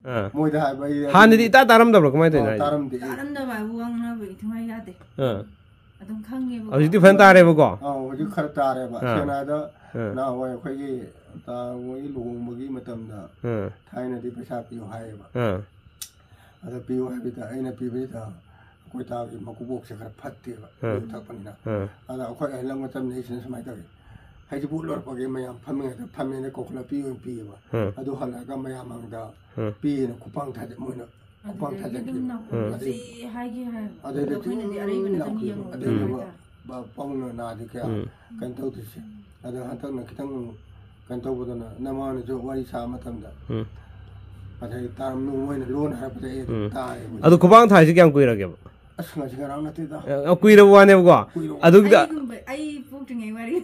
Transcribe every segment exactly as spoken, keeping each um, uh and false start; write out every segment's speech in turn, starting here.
ꯑꯥ꯫ ꯃꯣꯏꯗ ꯍꯥꯏꯕ ꯑꯩ ꯍꯥꯟꯅꯗꯤ ꯏꯇꯥ ꯇꯥꯔꯝꯗꯕ꯭ꯔꯣ? ꯀꯃꯥꯏꯅ ꯇꯧꯔꯤꯅꯣ? ꯑꯥ, ꯍꯥꯏꯁꯦ? ꯇꯥꯔꯝꯗꯦ꯫ ꯇꯥꯔꯝꯗꯕ ꯍꯥꯏꯕꯨ ꯋꯥ ꯉꯥꯡꯅꯕ ꯏꯊꯧ ꯌꯥꯗꯦ꯫ ꯑꯥ꯫ ꯑꯗꯨꯝ ꯈꯪꯉꯦꯕꯀꯣ꯫ ꯍꯧꯖꯤꯛꯇꯤ ꯐꯖꯅ ꯇꯥꯔꯦꯕꯀꯣ? ꯑꯥ, ꯍꯧꯖꯤꯛ ꯈꯔ ꯇꯥꯔꯦꯕ꯫ ꯑꯥ꯫ ꯁꯦꯡꯅ ꯍꯥꯏꯗ ꯑꯥ꯫ ꯅꯍꯥꯟꯋꯥꯏ ꯑꯩꯈꯣꯏꯒꯤ ꯇꯥ ꯃꯣꯏꯒꯤ ꯂꯨꯍꯣꯡꯕꯒꯤ ꯃꯇꯝꯗ ꯑꯥ꯫ ꯊꯥꯏꯅꯗꯤ ꯄꯩꯁꯥ ꯄꯤꯌꯨ ꯍꯥꯏꯌꯦꯕ꯫ ꯑꯥ꯫ ꯑꯗ ꯄꯤꯌꯨ ꯍꯥꯏꯕꯗ ꯑꯩꯅ ꯄꯤꯕꯁꯤꯗ ꯑꯩꯈꯣꯏ ꯇꯥꯒꯤ ꯃꯀꯨꯕꯣꯛꯁꯦ ꯈꯔ ꯐꯠꯇꯦꯕ, ꯑꯥ꯫ ꯌꯨ ꯊꯛꯄꯅꯤꯅ꯫ ꯑꯥ꯫ ꯑꯗ ꯑꯩꯈꯣꯏ ꯑꯍꯜ ꯂꯃꯟ ꯆꯠꯃꯤꯟꯅꯩꯁꯤꯅ ꯁꯨꯃꯥꯏꯅ ꯇꯧꯋꯤ, ꯍꯩꯖꯤꯕꯨ ꯂꯣꯏꯔꯛꯄꯒꯤ ꯃꯌꯥꯝ ꯐꯝꯃꯤꯉꯩꯗ ꯐꯝꯃꯦꯅ ꯀꯧꯈꯠꯂ ꯄꯤꯌꯨ ꯄꯤꯌꯦꯕ꯫ ꯑꯥ꯫ ꯑꯗꯨ ꯍꯜꯂꯛꯑꯒ ꯃꯌꯥꯝ ꯃꯥꯡꯗ ꯑꯥ꯫ ꯄꯤꯌꯦꯅ ꯈꯨꯄꯥꯡ ꯊꯥꯖ-, ꯃꯣꯏꯅ ꯈꯨꯄꯥꯡ ꯑꯗꯨꯗꯒꯤ ꯑꯗꯨꯝ ꯊꯥꯖꯟꯈꯤꯕ꯫ ꯅꯥꯀꯣꯡ ꯑꯗꯩ ꯁꯤ ꯍꯥꯏꯒꯦ ꯍꯥꯏ-, ꯑꯗꯩꯗꯤ ꯑꯗꯣ ꯑꯩꯈꯣꯏꯅꯗꯤ ꯑꯗꯨꯝ ꯑꯔꯩꯕꯅ ꯂꯥꯎꯈꯤꯕ꯫ ꯆꯅꯤ ꯌꯦꯡꯉꯣ ꯑꯗꯩꯗꯤ ꯍꯥꯏꯇꯥꯔꯦ꯫ ꯄ-, ꯄꯥꯕꯨꯡꯅ ꯅꯥꯗꯤ ꯀꯌꯥ ꯎꯝ꯫ ꯀꯩꯅꯣ ꯇꯧꯗ꯭ꯔꯤꯁꯦ꯫ ꯑꯗꯣ ꯍꯟꯗꯛꯅ ꯈꯤꯇꯪ ꯀꯩꯅꯣ ꯇꯧꯕꯗꯨꯅ ꯅꯃꯥꯅꯁꯨ ꯋꯥꯔꯤ ꯁꯥꯕ ꯃꯇꯝꯗ ꯎꯝ꯫ ꯉꯁꯥꯏ ꯇꯥꯔꯝꯅꯨ ꯃꯣꯏꯅ ꯂꯣꯟ ꯍꯥꯏꯔꯛꯄꯗ ꯑꯩ ꯑꯗꯨꯝ ꯎꯝ꯫ ꯇꯥꯔꯦꯕ꯫ ꯑꯗꯨ ꯈꯨꯕꯥꯡ ꯊꯥꯏꯁꯤ ꯀꯌꯥꯝ ꯀꯨꯏꯔꯒꯦꯕ? ꯑꯁ, ꯉꯁꯤ ꯉꯔꯥꯡ ꯅꯠꯇꯦꯗ꯫ ꯌꯥꯝ ꯀꯨꯏꯔꯕ ꯋꯥꯅꯦꯕꯀꯣ꯫ ꯀꯨꯏꯔꯕ꯫ ꯑꯗꯨꯒꯤꯗ ꯑꯩꯒꯨꯝꯕ-, ꯑꯩ ꯄꯣꯛꯇ꯭ꯔꯤꯉꯩ ꯋꯥꯔꯤ꯫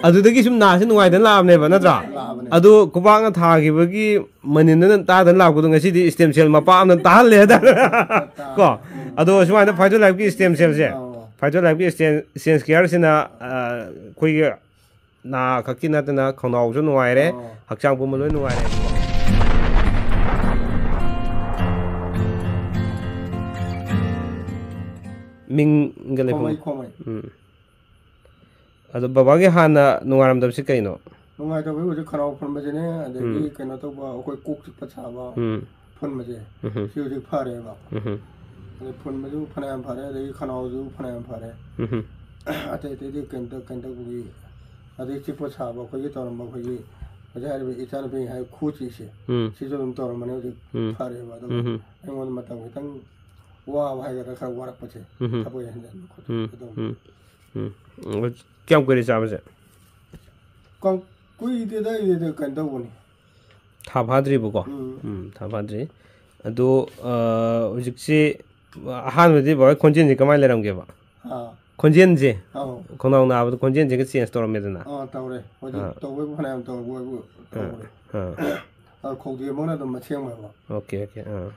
ꯑꯗꯨꯗꯒꯤ ꯁꯨꯝ ꯅꯥꯁꯤ ꯅꯨꯡꯉꯥꯏꯗꯅ ꯂꯥꯛꯑꯕꯅꯦꯕ, ꯅꯠꯇ꯭ꯔꯥ? ꯂꯥꯛꯑꯕꯅꯦ꯫ ꯑꯗꯨ ꯈꯨꯕꯥꯡꯅ ꯊꯥꯈꯤꯕꯒꯤ ꯃꯅꯤꯟꯗꯨꯅ ꯇꯥꯗꯅ ꯂꯥꯛꯄꯗꯣ ꯉꯁꯤꯗꯤ stem cell ꯃꯄꯥ ꯑꯃꯅ ꯇꯥꯍꯜꯂꯦ ꯍꯥꯏꯇꯥꯔꯦ꯫ ꯀꯣ? ꯑꯗꯣ ꯁꯨꯃꯥꯏꯅ Phyto Life ꯀꯤ stem cell ꯁꯦ, ꯑꯣ꯫ Phyto Life ꯀꯤ stem, stem care ꯁꯤꯅ, ꯑ, ꯑꯩꯈꯣꯏꯒꯤ ꯅꯥ ꯈꯛꯀꯤ ꯅꯠꯇꯅ ꯈꯧꯅꯥꯎꯁꯨ ꯅꯨꯡꯉꯥꯏꯔꯦ, ꯑꯣ꯫ ꯍꯛꯆꯥꯡ ꯄꯨꯝꯕ ꯂꯣꯏ ꯅꯨꯡꯉꯥꯏꯔꯦ꯫ ꯃꯤꯡꯒ ꯂꯩꯐꯝ꯫ ꯈꯣꯃꯩ, ꯈꯣꯃꯩ꯫ ꯎꯝ꯫ ꯑꯗꯣ ꯕꯕꯥꯒꯤ ꯍꯥꯟꯅ ꯅꯨꯡꯉꯥꯏꯔꯝꯗꯕꯁꯤ ꯀꯩꯅꯣ? ꯅꯨꯡꯉꯥꯏꯇꯕꯒꯤ ꯍꯧꯖꯤꯛ ꯈꯅꯥꯎ ꯐꯨꯟꯕꯁꯤꯅꯦ, ꯑꯗꯒꯤ ꯎꯝ꯫ ꯀꯩꯅꯣ ꯇꯧꯕ, ꯑꯩꯈꯣꯏ ꯀꯣꯛ ꯆꯤꯛꯄ ꯁꯥꯕ, ꯎꯝ꯫ ꯐꯨꯟꯕꯁꯦ, ꯎꯝ꯫ ꯁꯤ ꯍꯧꯖꯤꯛ ꯐꯔꯦꯕ꯫ ꯎꯝ꯫ ꯑꯗꯩ ꯐꯨꯟꯕꯁꯨ ꯐꯅꯌꯥꯝ ꯐꯔꯦ, ꯑꯗꯒꯤ ꯈꯅꯥꯎꯁꯨ ꯐꯅꯌꯥꯝ ꯐꯔꯦ꯫ ꯎꯝ꯫ ꯑꯇꯩ ꯑꯇꯩꯗꯤ ꯀꯩꯝꯇ, ꯀꯩꯝ ꯇꯧꯕꯒꯤ, ꯑꯗꯩ ꯆꯤꯛꯄ ꯁꯥꯕ ꯑꯩꯈꯣꯏꯒꯤ ꯇꯧꯔꯝꯕ ꯑꯩꯈꯣꯏꯒꯤ ꯍꯧꯖꯤꯛ ꯍꯥꯏꯔꯤꯕ ꯏꯆꯥꯅꯨꯄꯤ ꯍꯥꯏ ꯈꯨ ꯆꯤꯛꯏꯁꯦ, ꯎꯝ꯫ ꯁꯤꯁꯨ ꯑꯗꯨꯝ ꯇꯧꯔꯝꯕꯅꯤ, ꯍꯧꯖꯤꯛ ꯎꯝ꯫ ꯐꯔꯦꯕ꯫ ꯑꯗꯨꯒ ꯎꯝ꯫ ꯑꯩꯉꯣꯟꯗ ꯃꯇꯝ ꯈꯤꯇꯪ ꯋꯥꯕ ꯍꯥꯏꯒꯗ꯭ꯔꯥ, ꯈꯔ ꯋꯥꯔꯛꯄꯁꯦ, ꯎꯝ꯫ ꯊꯕꯛ ꯍꯦꯟꯖꯟꯕ ꯈꯣꯠꯄ ꯎꯝ꯫ ꯇꯧꯕ꯫ ꯎꯝ꯫ ꯎꯝ꯫ ꯎꯝ꯫ ꯀꯌꯥꯝ ꯀꯨꯏꯔꯦ ꯆꯥꯕꯁꯦ? ꯀ-, ꯀꯨꯏꯗꯦꯗ, ꯑꯩꯗꯤ ꯀꯩꯅꯣ ꯇꯧꯕꯅꯤ꯫ ꯊꯥ ꯐꯥꯗ꯭ꯔꯤꯕꯀꯣ? ꯎꯝ꯫ ꯎꯝ, ꯊꯥ ꯐꯥꯗ꯭ꯔꯤ꯫ ꯑꯗꯣ, ꯑ, ꯍꯧꯖꯤꯛꯁꯤ, ꯑꯍꯥꯟꯕꯗꯤ ꯕꯕꯥꯒꯤ ꯈꯣꯟꯖꯦꯜꯁꯦ ꯀꯃꯥꯏꯅ ꯂꯩꯔꯝꯒꯦꯕ? ꯑꯥ꯫ ꯈꯣꯟꯖꯦꯜꯁꯦ? ꯑꯧ꯫ ꯈꯣꯡꯅꯥꯎ ꯅꯥꯕꯗ ꯈꯣꯟꯖꯦꯜꯁꯤꯒ change ꯇꯧꯔꯝꯃꯦꯗꯅ? ꯑꯥ, ꯇꯧꯔꯦ꯫ ꯍꯧꯖꯤꯛ ꯑꯥ꯫ ꯇꯧꯕꯩꯕꯨ ꯐꯅꯌꯥꯝ ꯇꯧꯕ ꯑꯣꯏꯕꯨ ꯑꯥ, ꯇꯧꯔꯦ꯫ ꯑꯥ꯫ ꯑ, ꯈꯧꯗꯦꯝꯃꯒꯅ ꯑꯗꯨꯝ ꯑꯁꯦꯡꯕ ꯍꯥꯏꯕ꯫ OK, OK, ꯑꯥ꯫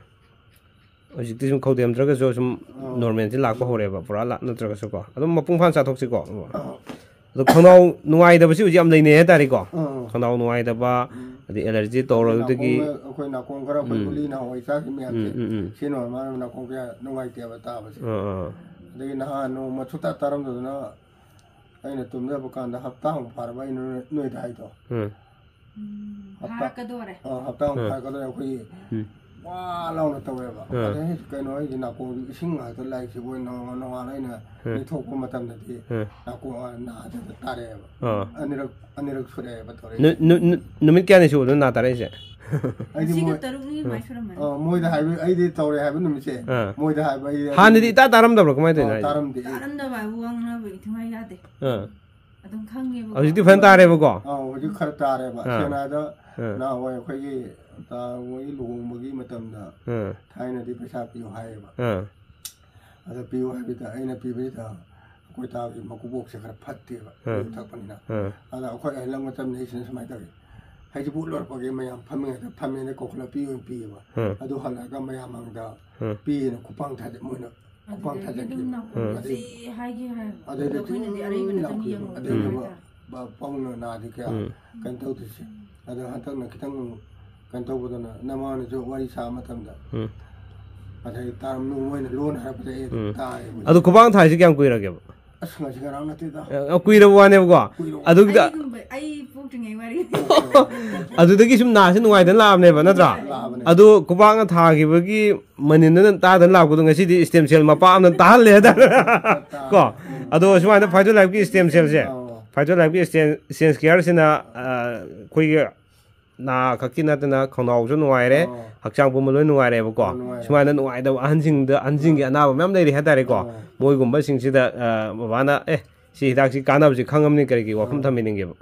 ꯍꯧꯖꯤꯛꯇꯤ ꯁꯨꯝ ꯈꯧꯗꯦꯝꯗ꯭ꯔꯒꯁꯨ ꯁꯨꯝ ꯑꯥ꯫ Normalꯁꯤ ꯂꯥꯛꯄ ꯍꯧꯔꯦꯕ, ꯄꯨꯔꯥ ꯂꯥꯛ ꯅꯠꯇ꯭ꯔꯒꯁꯨꯀꯣ꯫ ꯑꯗꯨꯝ ꯃꯄꯨꯡ ꯐꯥꯅ ꯆꯥꯊꯣꯛꯁꯤꯀꯣ꯫ ꯑꯥ꯫ ꯑꯗꯣ ꯈꯅꯥꯎ ꯅꯨꯡꯉꯥꯏꯇꯕꯁꯤ ꯍꯧꯖꯤꯛ ꯌꯥꯝ ꯂꯩꯅꯩ ꯍꯥꯏꯇꯥꯔꯦꯀꯣ꯫ ꯑꯥ꯫ ꯈꯅꯥꯎ ꯅꯨꯡꯉꯥꯏꯇꯕ, ꯎꯝ꯫ ꯑꯗꯩ ꯑꯦꯂꯔꯖꯤ ꯇꯧꯔꯗꯒꯤ ꯅꯥꯀꯣꯡꯗ ꯑꯩꯈꯣꯏ ꯅꯥꯀꯣꯡ ꯈꯔ ꯑꯩꯈꯣꯏ ꯒꯨꯂꯤ ꯅꯍꯥꯟꯋꯥꯏ ꯆꯥꯈꯤꯕ ꯃꯌꯥꯝꯁꯦ ꯎꯝ, ꯎꯝ, ꯎꯝ꯫ ꯁꯤꯅ ꯑꯣꯏꯔ ꯃꯥꯅ ꯅꯥꯀꯣꯡ ꯀꯌꯥ ꯅꯨꯡꯉꯥꯏꯇꯦꯕ ꯇꯥꯕꯁꯦ꯫ ꯑꯥ, ꯑꯥ꯫ ꯑꯗꯒꯤ ꯅꯍꯥꯟ ꯅꯣꯡꯃ ꯁꯨꯛꯇꯥ ꯇꯥꯔꯝꯗꯗꯅ ꯑꯩꯅ ꯇꯨꯝꯖꯕ ꯀꯥꯟꯗ ꯍꯞꯇꯥꯃꯨꯛ ꯐꯥꯔꯕ ꯑꯩꯅ ꯅꯣꯏ- ꯅꯣꯏꯗ ꯍꯥꯏꯗꯣ꯫ ꯎꯝ꯫ ꯍꯞꯇꯥ ꯐꯥꯔꯛꯀꯗꯣꯔꯦ꯫ ꯑ, ꯍꯞꯇꯥꯃꯨꯛ ꯐꯥꯔꯛꯀꯗꯣꯔꯦ ꯑꯩꯈꯣꯏꯒꯤ ꯎꯝ꯫ ꯋꯥ ꯂꯥꯎꯅ ꯇꯧꯋꯦꯕ꯫ ꯑꯥ꯫ ꯑꯗꯩ ꯀꯩꯅꯣ ꯑꯩꯒꯤ ꯅꯥꯀꯣꯡꯗꯨ ꯏꯁꯤꯡ ꯉꯥꯛꯇ ꯂꯥꯛꯏꯁꯤꯕꯨ ꯅꯣꯡꯉꯥꯜ- ꯅꯣꯡꯉꯥꯜꯂ ꯑꯩꯅ ꯎꯝ꯫ ꯂꯤꯊꯣꯛꯄ ꯃꯇꯝꯗꯗꯤ ꯎꯝ꯫ ꯅꯥꯀꯣꯡ ꯅꯥꯗꯨꯗ ꯇꯥꯔꯛꯑꯦꯕ꯫ ꯑꯥ꯫ ꯑꯅꯤꯔꯛ ꯑꯅꯤꯔꯛ ꯁꯨꯔꯛꯑꯦꯕ ꯇꯧꯔꯛꯏꯁꯦ꯫ ꯅꯨ- ꯅꯨ- ꯅꯨ- ꯅꯨꯃꯤꯠ ꯀꯌꯥꯅꯤ ꯁꯨꯕꯗꯣ ꯅꯥ ꯇꯥꯔꯛꯏꯁꯦ? ꯑꯩꯗꯤ ꯉꯁꯤꯒ ꯃꯣꯏ ꯇꯔꯨꯛꯅꯤ ꯑꯗꯨꯃꯥꯏꯅ ꯁꯨꯔꯝꯃꯅꯤ꯫ ꯑ, ꯃꯣꯏꯗ ꯍꯥꯏꯕ ꯑꯩꯗꯤ ꯇꯧꯔꯦ ꯍꯥꯏꯕ ꯅꯨꯃꯤꯠꯁꯦ꯫ ꯑꯥ꯫ ꯃꯣꯏꯗ ꯍꯥꯏꯕ ꯑꯩ ꯍꯥꯟꯅꯗꯤ ꯏꯇꯥ ꯇꯥꯔꯝꯗꯕ꯭ꯔꯣ? ꯀꯃꯥꯏꯅ ꯇꯧꯔꯤꯅꯣ ꯑ, ꯍꯥꯏꯁꯦ? ꯇꯥꯔꯝꯗꯦ ꯑꯩ꯫ ꯇꯥꯔꯝꯗꯕ ꯍꯥꯏꯕꯨ ꯋꯥ ꯉꯥꯡꯅꯕ ꯏꯊꯨꯡꯉꯥꯏ ꯌꯥꯗꯦ꯫ ꯑꯥ꯫ ꯑꯗꯨꯝ ꯈꯪꯉꯦꯕ꯫ ꯍꯧꯖꯤꯛꯇꯤ ꯐꯖꯅ ꯇꯥꯔꯦꯕꯀꯣ? ꯑ, ꯍꯧꯖꯤꯛ ꯈꯔ ꯇꯥꯔꯦꯕ꯫ ꯑꯥ꯫ ꯁꯦꯡꯅ ꯍꯥꯏꯗ ꯑꯥ꯫ ꯅꯍꯥꯟꯋꯥꯏ ꯑꯩꯈꯣꯏꯒꯤ ꯇꯥ ꯃꯣꯏꯒꯤ ꯂꯨꯍꯣꯡꯕꯒꯤ ꯃꯇꯝꯗ ꯑꯥ꯫ ꯊꯥꯏꯅꯗꯤ ꯄꯩꯁꯥ ꯄꯤꯌꯨ ꯍꯥꯏꯌꯦꯕ꯫ ꯑꯥ꯫ ꯑꯗ ꯄꯤꯌꯨ ꯍꯥꯏꯕꯗ ꯑꯩꯅ ꯄꯤꯕꯁꯤꯗ ꯑꯩꯈꯣꯏ ꯇꯥꯒꯤ ꯃꯀꯨꯕꯣꯛꯁꯦ ꯈꯔ ꯐꯠꯇꯦꯕ꯫ ꯑꯥ꯫ ꯌꯨ ꯊꯛꯄꯅꯤꯅ꯫ ꯑꯥ꯫ ꯑꯗ ꯑꯩꯈꯣꯏ ꯑꯍꯜ ꯂꯃꯟ ꯇꯝꯅꯩꯁꯤꯅ ꯁꯨꯃꯥꯏꯅ ꯇꯧꯋꯤ꯫ ꯍꯩꯖꯤꯕꯨ ꯂꯣꯏꯔꯛꯄꯒꯤ ꯃꯌꯥꯝ ꯐꯝꯃꯤꯉꯩꯗ ꯐꯝꯃꯦꯅ ꯀꯧꯈꯠꯂ ꯄꯤꯌꯨ ꯄꯤꯌꯦꯕ꯫ ꯑꯥ꯫ ꯑꯗꯨ ꯍꯜꯂꯛꯑꯒ ꯃꯌꯥꯝ ꯃꯥꯡꯗ ꯑꯥ꯫ ꯄꯤꯌꯦꯅ ꯈꯨꯄꯥꯡ ꯊꯥꯖ- ꯃꯣꯏꯅ ꯈꯨꯄꯥꯡ ꯑꯗꯨꯗꯒꯤ ꯑꯗꯨꯝ ꯊꯥꯖꯟꯈꯤꯕ꯫ ꯅꯥꯀꯣꯡꯁꯦ ꯍꯥꯏꯒꯦ ꯍꯥꯏꯕ꯫ ꯑꯗꯩꯗꯤ ꯑꯗꯣ ꯑꯩꯈꯣꯏꯅꯗꯤ ꯑꯔꯩꯕꯅ ꯑꯗꯨꯝ ꯂꯥꯎꯈꯤꯕ꯫ ꯌꯦꯡꯉꯨꯕ ꯑꯗꯩꯗꯤ ꯍꯥꯏꯇꯥꯔꯦ꯫ ꯄ- ꯄꯥꯎꯅ ꯅꯥꯗꯤ ꯀꯌꯥ ꯎꯝ꯫ ꯀꯩꯅꯣ ꯇꯧꯗ꯭ꯔꯤꯁꯦ꯫ ꯑꯗꯣ ꯍꯟꯗꯛꯅ ꯈꯤꯇꯪ ꯀꯩꯅꯣ ꯇꯧꯕꯗꯅ ꯅꯃꯥꯅꯁꯨ ꯋꯥꯔꯤ ꯁꯥꯕ ꯃꯇꯝꯗ ꯎꯝ꯫ ꯉꯁꯥꯏ ꯇꯥꯔꯝ ꯅꯨꯡ ꯃꯣꯏꯅ ꯂꯣꯟ ꯍꯥꯏꯔꯛꯄꯗ ꯑꯩ ꯑꯗꯨꯝ ꯎꯝ꯫ ꯇꯥꯔꯦꯕ꯫ ꯑꯗꯨ ꯈꯨꯕꯥꯡ ꯊꯥꯏꯁꯤ ꯀꯌꯥꯝ ꯀꯨꯏꯔꯒꯦꯕ? ꯑꯁ ꯉꯁꯤ ꯉꯔꯥꯡ ꯅꯠꯇꯦꯗ꯫ ꯌꯥꯝ ꯀꯨꯏꯔꯕ ꯋꯥꯅꯦꯕꯀꯣ? ꯀꯨꯏꯔꯕ꯫ ꯑꯗꯨꯒꯤꯗ ꯑꯩꯒꯨꯝꯕ ꯑꯩ ꯄꯣꯛꯇ꯭ꯔꯤꯉꯩ ꯋꯥꯔꯤ꯫ ꯑꯗꯨꯗꯒꯤ ꯁꯨꯝ ꯅꯥꯁꯤ ꯅꯨꯡꯉꯥꯏꯗꯅ ꯂꯥꯛꯑꯕꯅꯦꯕ, ꯅꯠꯇ꯭ꯔꯥ? ꯂꯥꯛꯑꯕꯅꯦ꯫ ꯑꯗꯨ ꯈꯨꯕꯥꯡꯅ ꯊꯥꯈꯤꯕꯒꯤ ꯃꯅꯤꯟꯗꯨꯅ ꯇꯥꯗꯅ ꯂꯥꯛꯄꯗꯣ ꯉꯁꯤꯗꯤ ꯁ꯭ꯇꯦꯝ ꯁꯦꯜ ꯃꯄꯥ ꯑꯃꯅ ꯇꯥꯍꯜꯂꯦ ꯍꯥꯏꯇꯥꯔꯦ꯫ ꯀꯣ? ꯑꯗꯣ ꯁꯨꯃꯥꯏꯅ ꯐꯥꯏꯇꯣ ꯂꯥꯏꯐꯀꯤ ꯁ꯭ꯇꯦꯝ ꯁꯦꯜꯁꯦ, ꯑꯣ꯫ ꯐꯥꯏꯇꯣ ꯂꯥꯏꯐꯀꯤ ꯁ꯭ꯇꯦꯝ ꯁꯦꯜꯁꯤꯅ, ꯑ, ꯑꯩꯈꯣꯏꯒꯤ ꯅꯥ ꯈꯛꯀꯤ ꯅꯠꯇꯅ ꯈꯣꯡꯅꯥꯎꯁꯨ ꯅꯨꯡꯉꯥꯏꯔꯦ, ꯑꯣ꯫ ꯍꯛꯆꯥꯡ ꯄꯨꯝꯕ ꯂꯣꯏ ꯅꯨꯡꯉꯥꯏꯔꯦꯕꯀꯣ꯫ ꯅꯨꯡꯉꯥꯏꯔꯦ꯫ ꯁꯨꯃꯥꯏꯅ ꯅꯨꯡꯉꯥꯏꯇꯕ ꯑꯍꯟꯁꯤꯡꯗ, ꯑꯍꯟꯁꯤꯡꯒꯤ ꯑꯅꯥꯕ ꯃꯌꯥꯝ ꯂꯩꯔꯤ ꯍꯥꯏꯇꯥꯔꯦꯀꯣ꯫ ꯑꯣ꯫ ꯃꯣꯏꯒꯨꯝꯕꯁꯤꯡꯁꯤꯗ, ꯑ, ꯕꯕꯥꯅ, "ꯑꯦ, ꯁꯤ ꯍꯤꯗꯥꯛꯁꯤ ꯀꯥꯟꯅꯕꯁꯤ ꯈꯪꯉꯝꯅꯤ" ꯀꯔꯤꯒꯤ ꯋꯥꯐꯝ ꯑꯣ꯫ ꯊꯝꯕꯤꯅꯤꯡꯒꯦꯕ?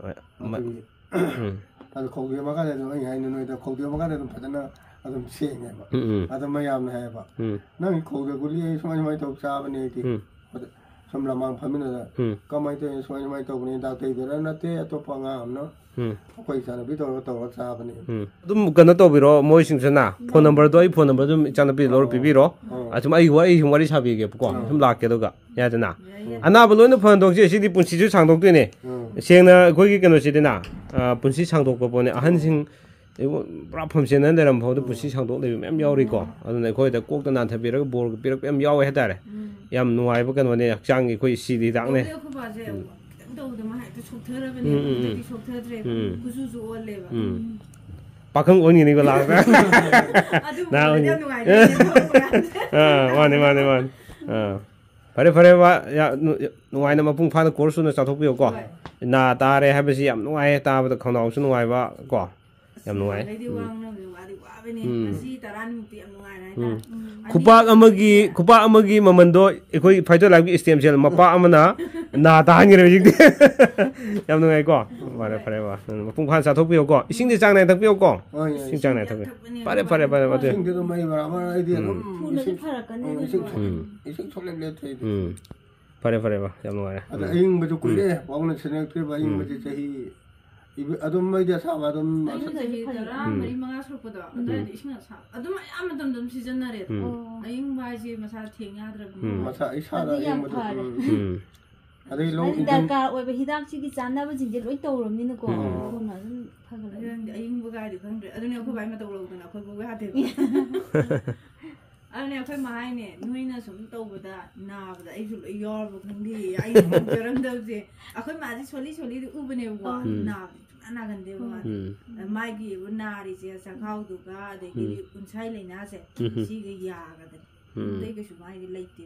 ꯍꯣꯏ꯫ ꯃ- ꯑꯗꯨꯒꯤ ꯎꯝ꯫ ꯑꯗꯨ ꯈꯧꯗꯦꯛꯑ ꯀꯥꯟꯗ ꯑꯗꯨꯝ ꯑꯩ ꯍꯥꯏꯅ ꯅꯣꯏꯗ ꯈꯧꯗꯦꯛꯑ ꯀꯥꯟꯗ ꯑꯗꯨꯝ ꯐꯖꯅ ꯑꯗꯨꯝ ꯁꯦꯡꯉꯦꯕ꯫ ꯎꯝ, ꯎꯝ꯫ ꯑꯗꯨ ꯃꯌꯥꯝꯅ ꯍꯥꯏꯌꯦꯕ, ꯎꯝ꯫ "ꯅꯪꯒꯤ ꯈꯧꯗꯦꯛ ꯒꯨꯂꯤ ꯑꯩ ꯁꯨꯃꯥꯏ ꯁꯨꯃꯥꯏꯅ ꯇꯧ ꯆꯥꯕꯅꯦ ꯑꯩꯗꯤ"꯫ ꯎꯝ꯫ ꯑꯗ ꯁꯨꯝ ꯂꯃꯥꯡ ꯐꯝꯃꯤꯟꯅꯗ, ꯎꯝ꯫ "ꯀꯃꯥꯏꯅ ꯇꯧꯔꯤꯅꯣ? ꯁꯨꯃꯥꯏ ꯁꯨꯃꯥꯏꯅ ꯇꯧꯕꯅꯦ, ꯗꯥꯛꯇꯔꯗꯨꯔ ꯅꯠꯇꯦ, ꯑꯇꯣꯞꯄ ꯑꯉꯥꯡ ꯑꯃꯅ ꯎꯝ꯫ ꯑꯩꯈꯣꯏ ꯏꯆꯥꯅꯨꯄꯤ ꯇꯧꯔꯒ ꯇꯧꯔꯒ ꯆꯥꯕꯅꯦ"꯫ ꯎꯝ꯫ ꯑꯗꯨꯝ ꯀꯩꯅꯣ ꯇꯧꯕꯤꯔꯣ, ꯃꯣꯏꯁꯤꯡꯁꯤꯅ ꯐꯣꯟ ꯅꯝꯕꯔꯗꯣ, ꯑꯩ ꯐꯣꯟ ꯅꯝꯕꯔꯗꯣ ꯑꯗꯨꯝ ꯏꯆꯥꯅꯨꯄꯤ ꯂꯧꯔ ꯄꯤꯕꯤꯔꯣ꯫ ꯑꯣ꯫ ꯑꯁꯨꯝ ꯑꯩ ꯋꯥꯔꯤ ꯁꯨꯝ ꯋꯥꯔꯤ ꯁꯥꯕꯤꯒꯦꯕꯀꯣ꯫ ꯑꯣ꯫ ꯁꯨꯝ ꯂꯥꯛꯀꯦ ꯑꯗꯨꯒ꯫ ꯌꯥꯗꯅ? ꯌꯥꯏ, ꯌꯥꯏ꯫ ꯑꯅꯥꯕ ꯂꯣꯏꯅ ꯐꯅ ꯊꯣꯛꯁꯤ, ꯁꯤꯗꯤ ꯄꯨꯟꯁꯤꯁꯨ ꯁꯥꯡꯗꯣꯛꯇꯣꯏꯅꯦ꯫ ꯎꯝ꯫ ꯁꯦꯡꯅ ꯑꯩꯈꯣꯏꯒꯤ ꯀꯩꯅꯣꯁꯤꯗꯤꯅ, ꯑ, ꯄꯨꯟꯁꯤ ꯁꯥꯡꯗꯣꯛꯄ ꯄꯣꯠꯅꯦ꯫ ꯑꯍꯟꯁꯤꯡ, ꯑꯩꯕꯨ ꯄꯨꯔꯥ ꯐꯝꯁꯦꯟꯅ ꯂꯩꯔꯝꯕ ꯐꯥꯎꯗ ꯄꯨꯟꯁꯤ ꯁꯥꯡꯗꯣꯛ ꯂꯩꯕ ꯃꯌꯥꯝ ꯌꯥꯎꯔꯤꯀꯣ꯫ ꯑꯗꯨꯅ ꯑꯩꯈꯣꯏꯗ ꯀꯣꯛꯇ ꯅꯥꯟꯊꯕꯤꯔꯒ ꯕꯣꯔꯒ ꯄꯤꯔꯛꯄ ꯌꯥꯝ ꯌꯥꯎꯋꯦ ꯍꯥꯏꯇꯥꯔꯦ꯫ ꯎꯝ꯫ ꯌꯥꯝ ꯅꯨꯡꯉꯥꯏꯕ ꯀꯩꯅꯣꯅꯦ, ꯍꯛꯆꯥꯡꯒꯤ ꯑꯩꯈꯣꯏ ꯁꯤꯗꯤ ꯍꯤꯗꯥꯛꯅꯦ꯫ ꯇꯧꯗꯦ, ꯑꯩꯈꯣꯏ ꯕꯥꯁꯦ ꯎꯝ꯫ ꯈꯤꯇꯪ ꯇꯧꯕꯗ ꯃꯥ ꯍꯦꯛꯇ ꯁꯣꯛꯊꯔꯕꯅꯦꯕ꯫ ꯎꯝ, ꯎꯝ, ꯎꯝ꯫ ꯍꯟꯗꯛꯇꯤ ꯁꯣꯛꯊꯗ꯭ꯔꯦꯕ꯫ ꯎꯝ꯫ ꯀꯨꯆꯨꯁꯨ ꯑꯣꯜꯂꯦꯕ꯫ ꯎꯝ꯫ ꯄꯥꯈꯪ ꯑꯣꯟꯈꯤꯅꯤꯀꯣ ꯂꯥꯛꯑꯒ꯫ ꯑꯗꯨꯕꯨ ꯅꯍꯥ ꯑꯣꯏꯅ ꯑꯣꯏꯅꯤ꯫ ꯌꯥꯝ ꯅꯨꯡꯉꯥꯏꯖꯩ, ꯊꯕꯛ ꯃꯌꯥꯝꯁꯦ꯫ ꯑꯥ, ꯃꯥꯅꯦ, ꯃꯥꯅꯦ, ꯃꯥꯅꯦ꯫ ꯑꯥ꯫ ꯐꯔꯦ, ꯐꯔꯦ, ꯕꯕꯥ, ꯌꯥ-, ꯅꯨ-, ꯅꯨꯡꯉꯥꯏꯅ ꯃꯄꯨꯡ ꯐꯥꯅ ꯀꯣꯔꯁ ꯁꯨꯅ ꯆꯥꯊꯣꯛꯄꯤꯌꯨꯀꯣ꯫ ꯍꯣꯏ꯫ ꯅꯥ ꯇꯥꯔꯦ ꯍꯥꯏꯕꯁꯤ ꯌꯥꯝ ꯅꯨꯡꯉꯥꯏꯌꯦ, ꯇꯥꯕꯗ ꯈꯧꯅꯥꯎꯁꯨ ꯅꯨꯡꯉꯥꯏꯕ ꯀꯣ꯫ ꯌꯥꯝ ꯅꯨꯡꯉꯥꯏ꯫ ꯑꯗꯩꯗꯤ ꯋꯥ ꯉꯥꯡꯅꯕꯗꯤ ꯋꯥꯗꯤ ꯋꯥꯕꯅꯦ꯫ ꯎꯝ꯫ ꯉꯁꯤ ꯇꯔꯥꯅꯤꯃꯨꯛꯇꯤ ꯌꯥꯝ ꯅꯨꯡꯉꯥꯏꯔꯦ ꯍꯥꯏꯇꯥꯔꯦ꯫ ꯎꯝ꯫ ꯎꯝ꯫ ꯈꯨꯄꯥꯛ ꯑꯃꯒꯤ, ꯈꯨꯄꯥꯛ ꯑꯃꯒꯤ ꯃꯃꯟꯗꯣ ꯑꯩꯈꯣꯏ ꯐꯥꯏꯇꯣ ꯂꯥꯏꯐꯀꯤ stem cell ꯃꯄꯥ ꯑꯃꯅ ꯅꯥ ꯇꯥꯍꯟꯈ꯭ꯔꯦ ꯍꯧꯖꯤꯛꯇꯤ꯫ ꯌꯥꯝ ꯅꯨꯡꯉꯥꯏꯀꯣ? ꯐꯔꯦ, ꯐꯔꯦ, ꯕꯕꯥ꯫ ꯎꯝ, ꯃꯄꯨꯡ ꯐꯥꯅ ꯆꯥꯊꯣꯛꯄꯤꯌꯨꯀꯣ꯫ ꯏꯁꯤꯡꯗꯤ ꯆꯥꯡ ꯅꯥꯏꯅ ꯊꯛꯄꯤꯌꯨꯀꯣ꯫ ꯍꯣꯏ, ꯍꯣꯏ, ꯏꯁꯤꯡ ꯆꯥꯡ ꯅꯥꯏꯅ ꯏꯁꯤꯡ ꯊꯛꯄꯤꯌꯨ꯫ ꯊꯛꯄꯅꯦ ꯐꯔꯦ, ꯐꯔꯦ, ꯐꯔꯦ, ꯐꯔꯦ, ꯏꯁꯤꯡꯗꯤ ꯑꯗꯨꯝ ꯃꯍꯤ ꯃꯔꯥꯡ ꯃꯔꯥꯡ ꯑꯩꯗꯤ ꯎꯝ꯫ ꯑꯗꯨꯝ ꯊꯨꯅꯁꯨ ꯏꯁꯤꯡ, ꯐꯔꯛꯀꯅꯤ ꯎꯝ, ꯏꯁꯤꯡ ꯑꯗꯨꯅ꯫ ꯁꯨꯡ-, ꯎꯝ꯫ ꯏꯁꯤꯡ ꯁꯨꯡꯂꯦꯞ ꯂꯦꯞꯇ꯭ꯔꯦ ꯑꯩꯗꯤ꯫ ꯎꯝ꯫ ꯐꯔꯦ, ꯐꯔꯦ, ꯕꯕꯥ꯫ ꯌꯥꯝ ꯅꯨꯡꯉꯥꯏꯔꯦ꯫ ꯑꯗ ꯎꯝ꯫ ꯑꯏꯪꯕꯁꯨ ꯀꯨꯏꯔꯦ ꯄꯥꯎꯅ ꯁꯤꯟꯅꯔꯛꯇ꯭ꯔꯤꯕ꯫ ꯎꯝ꯫ ꯑꯏꯪꯕꯁꯦ ꯆꯍꯤ, ꯏꯕ-, ꯑꯗꯨꯝ ꯃꯩꯗꯤ ꯑꯁꯥꯕ ꯑꯗꯨꯝ ꯑꯩꯁꯨ ꯑꯁꯥ-, ꯆꯍꯤ ꯐꯩ꯫ ꯇꯔꯥ ꯃꯔꯤ ꯎꯝ꯫ ꯃꯉꯥ ꯁꯨꯔꯛꯄꯗꯣ, ꯎꯝ꯫ ꯑꯗꯨꯋꯥꯏꯗ ꯏꯁꯤꯡ ꯑꯁꯥꯕ ꯑꯗꯨꯝ ꯑꯌꯥꯝꯕ ꯃꯇꯝꯗ ꯑꯗꯨꯝ ꯁꯤꯖꯤꯟꯅꯔꯦꯕ꯫ ꯎꯝ꯫ ꯑꯣ꯫ ꯑꯏꯪꯕ ꯍꯥꯏꯁꯦ ꯃꯁꯥ ꯊꯦꯡ ꯌꯥꯗ꯭ꯔꯕꯅꯤ꯫ ꯎꯝ꯫ ꯃꯁꯥ ꯏꯁꯥꯗ ꯑꯗꯨꯗꯤ ꯌꯥꯝ ꯑꯏꯪꯕꯗꯣ, ꯐꯔꯦ꯫ ꯎꯝ꯫ ꯎꯝ꯫ ꯑꯗꯩ ꯂꯣꯛ ꯍꯥꯏꯗꯤ ꯏꯪ-, ꯗꯔꯀꯥꯔ ꯑꯣꯏꯕ ꯍꯤꯗꯥꯛꯁꯤꯒꯤ ꯆꯥꯟꯅꯕꯁꯤꯡꯁꯦ ꯂꯣꯏ ꯇꯧꯔꯕꯅꯤꯅꯀꯣ, ꯎꯝ꯫ ꯊꯨꯅ ꯑꯗꯨꯝ ꯐꯒꯠꯂꯛꯑꯦ꯫ ꯑꯗꯨ ꯅꯪꯗꯤ ꯑꯏꯪꯕ ꯀꯥꯏꯗꯤ ꯈꯪꯗ꯭ꯔꯦ꯫ ꯑꯗꯨꯅꯦ ꯑꯩꯈꯣꯏ ꯕꯥꯏ ꯃꯇꯧ ꯂꯧꯗꯅ ꯑꯩꯈꯣꯏ ꯕꯣꯛ ꯌꯥꯗꯦꯕ꯫ ꯑꯗꯨꯅꯦ ꯑꯩꯈꯣꯏ ꯃꯥ ꯍꯥꯏꯅꯦ, "ꯅꯣꯏꯅ ꯁꯨꯝ ꯇꯧꯕꯗ ꯅꯥꯕꯗ ꯑꯩꯁꯨ ꯂꯣꯏ ꯌꯥꯎꯔꯕ ꯈꯪꯗꯦ, ꯑꯩꯅ ꯈꯪꯖꯔꯝꯗꯕꯁꯦ꯫" ꯑꯩꯈꯣꯏ ꯃꯥꯁꯦ ꯁꯣꯜꯂꯤ ꯁꯣꯜꯂꯤꯗꯤ ꯎꯕꯅꯦꯕꯀꯣ, ꯎꯝ꯫ ꯅꯥꯕꯗꯤ ꯁꯨꯡꯅꯥ ꯅꯥꯒꯟꯗꯦꯕ ꯃꯥꯗꯤ꯫ ꯎꯝ꯫ ꯃꯥꯒꯤ ꯅꯥꯔꯤꯁꯦ ꯆꯥꯛꯈꯥꯎꯗꯨꯒ ꯑꯗꯒꯤꯗꯤ ꯎꯝ꯫ ꯎꯟꯁꯥꯏ ꯂꯥꯏꯅꯥꯁꯦ, ꯎꯝ꯫ ꯁꯤꯒ ꯌꯥꯒꯗꯅꯤ꯫ ꯎꯝ꯫ ꯑꯇꯩ ꯀꯩꯁꯨ ꯃꯥꯒꯤ ꯂꯩꯇꯦ꯫